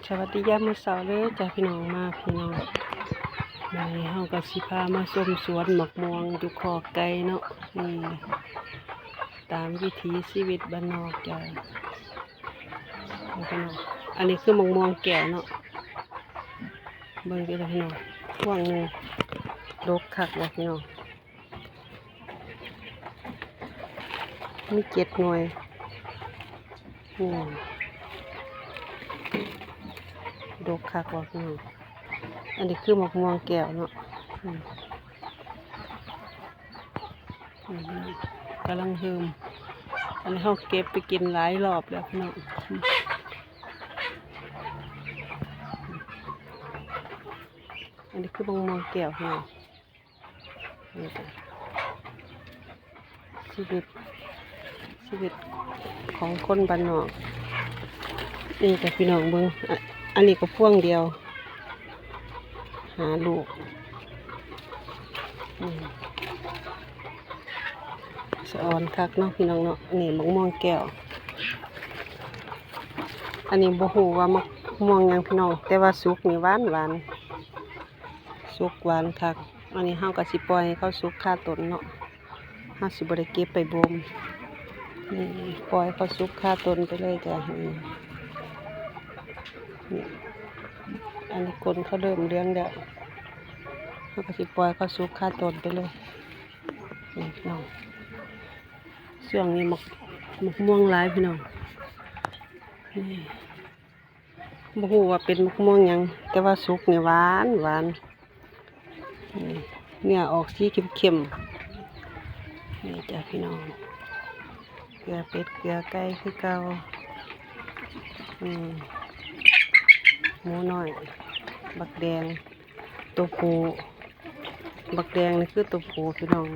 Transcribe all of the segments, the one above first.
ສະຫວັດດີຍາມມື້ເຊົ້າເດີຈ້າພີ່ນ້ອງ ມາພີ່ນ້ອງ ມື້ນີ້ເຮົາກໍຊິພາມາຊົມສວນໝາກມ່ວງຢູ່ຄອກໄກ່ເນາະ ນີ້ ຕາມວິຖີຊີວິດບ້ານນອກຈ້າ ນີ້ພີ່ນ້ອງ ອັນນີ້ຄືໝາກມ່ວງແກ້ວເນາະ ເບິ່ງເດີພີ່ນ້ອງ ພວງໜຶ່ງດົກຄັກບໍ່ພີ່ນ້ອງ. ມີເຈັດໜ່ວຍ ນີ້ ດົກຄັກວ່າ ອືມ ອັນນີ້ຄືໝາກມ່ວງແກ້ວເນາະ ອືມ ອືມ ກຳລັງເຮີມ ອັນນີ້ເຮົາເກັບໄປກິນຫຼາຍລອບແລ້ວພີ່ນ້ອງ ອືມ ອັນນີ້ຄືໝາກມ່ວງແກ້ວພີ່ນ້ອງ. ນີ້ຈ້ະ ຊີວິດ ຊີວິດຂອງຄົນບ້ານນອກ ນີ້ຈ້ະພີ່ນ້ອງເບິ່ງ ອະ ອັນນີ້ກໍພວງດຽວ ຫ້າລູກ ອືມ ສະອອນຄັກເນາະພີ່ນ້ອງເນາະ ນີ້ໝາກມ່ວງແກ້ວ ອັນນີ້ບໍ່ຮູ້ວ່າໝາກມ່ວງຫຍັງພີ່ນ້ອງ ແຕ່ວ່າສຸກນີ້ຫວານໆ ສຸກຫວານຄັກ ອັນນີ້ເຮົາກໍຊິປ່ອຍໃຫ້ເຂົາສຸກຄາຕົ້ນເນາະ ເຮົາຊິບໍ່ໄດ້ເກັບໄປບົ່ມ ນີ້ ປ່ອຍເຂົາສຸກຄາຕົ້ນໄປເລີຍຈ້ະ ນີ້ ນີ້ ອັນນີ້ກົ້ນເຂົາເລີ່ມເຫຼືອງແລ້ວ ເຮົາກໍຊິປ່ອຍເຂົາສຸກຄາຕົ້ນໄປເລີຍ ນີ້ພີ່ນ້ອງ ຊ່ວງນີ້ໝາກ ໝາກມ່ວງຫຼາຍພີ່ນ້ອງ ນີ້ ບໍ່ຮູ້ວ່າເປັນໝາກມ່ວງຫຍັງ ແຕ່ວ່າສຸກນີ້ຫວານ ຫວານ ນີ້ ເນື້ອອອກສີເຂັ້ມໆ ນີ້ຈ້ະພີ່ນ້ອງ ເກືອເປັດເກືອໄກ່ຄືເກົ່າ ອືມ ໝູນ້ອຍ ບັກແດງ ໂຕຜູ້ ບັກແດງນີ້ຄືໂຕຜູ້ພີ່ນ້ອງ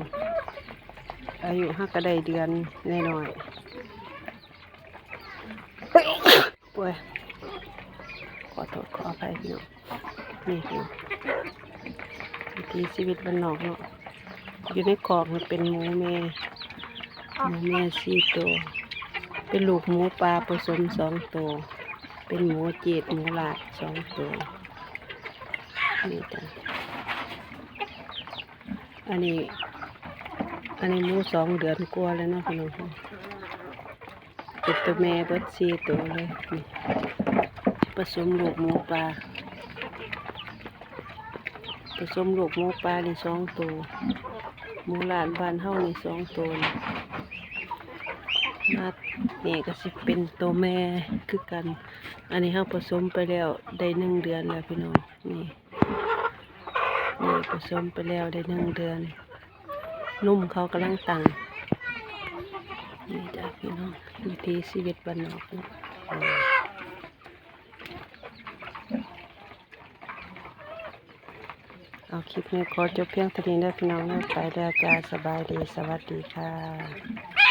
ອາຍຸຫາກະໄດ້ເດືອນໜ້ອຍໆ. ໂອ້ຍ ຂໍໂທດຂໍອະໄພພີ່ນ້ອງ ນີ້ຄືວິຖີຊີວິດບ້ານນອກເນາະ ຢູ່ໃນຄອກນີ້ເປັນໝູແມ່ ໝູແມ່ສີ່ໂຕ ເປັນລູກໝູປ່າປະສົມສອງໂຕ ເປັນໝູຈີດ ໝູລາດສອງໂຕ ນີ້ຈ້ະ ອັນນີ້ ອັນນີ້ໝູສອງເດືອນກວ່າແລ້ວເນາະພີ່ນ້ອງ ເປັນໂຕແມ່ເບິດສີ່ໂຕເລີຍ ນີ້ ປະສົມລູກໝູປ່າ ປະສົມລູກໝູປ່ານີ້ສອງໂຕ ໝູລາດບ້ານເຮົານີ້ສອງໂຕ ມານີ້ກໍຊິເປັນໂຕແມ່ຄືກັນ ອັນນີ້ເຮົາປະສົມໄປແລ້ວໄດ້ໜຶ່ງເດືອນແລ້ວພີ່ນ້ອງ ນີ້ ນີ້ປະສົມໄປແລ້ວໄດ້ໜຶ່ງເດືອນ ນົມເຂົາກຳລັງຕັ້ງ ນີ້ຈ້ະພີ່ນ້ອງ ວິຖີຊີວິດບ້ານນອກເນາະ ເອົາ ຄລິບນີ້ຂໍຈົບພຽງເທົ່ານີ້ເດີພີ່ນ້ອງເດີ ໄປແລ້ວຈ້າ ສະບາຍດີ ສະຫວັດດີຄ່ະ.